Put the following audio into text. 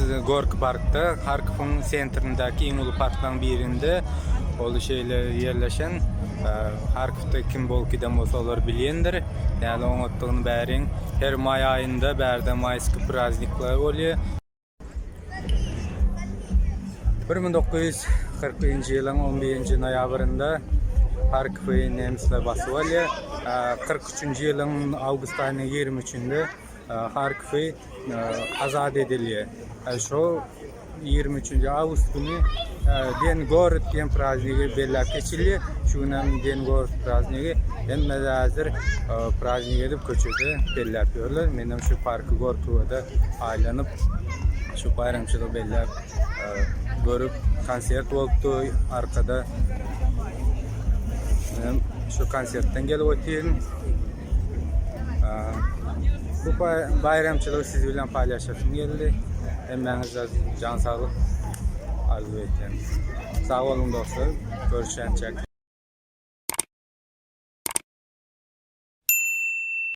Gorki parkda, Harkowyň sentrindäki iň uly parklaryň birinde. Ol şeýle ýerleşen. Harkowda kim bolup giden bolsa olar bilýändir. Näle oňatdygyny bäriň. Her maý aýynda bärde maýski praznikler bolýar. 1941-nji ýylyň on birinji noýabrynda Harkowy nemisler basyp alýar. 43-nji ýylyň awgust aýynyň 23-ünde Harkowy azat edilýär. Şo 23-nji awgust güni Den gorod diýen praznigi belläp geçilýär. Şu gün hem Den gorod praznigi hemme häzir praznik edip köçede belläp ýörler. Men hem şu parky Gorkowoda aýlanyp şu baýramçylygy belläp görüp konsert bolupdy arkada. Men şu konsertden gelip otyryn. Bu baýramçylygy siz bilen paýlaşasym geldi. Hemmäňize jan saglyk arzuw etýän. Sag boluň dostlar. Görüşýänçäk.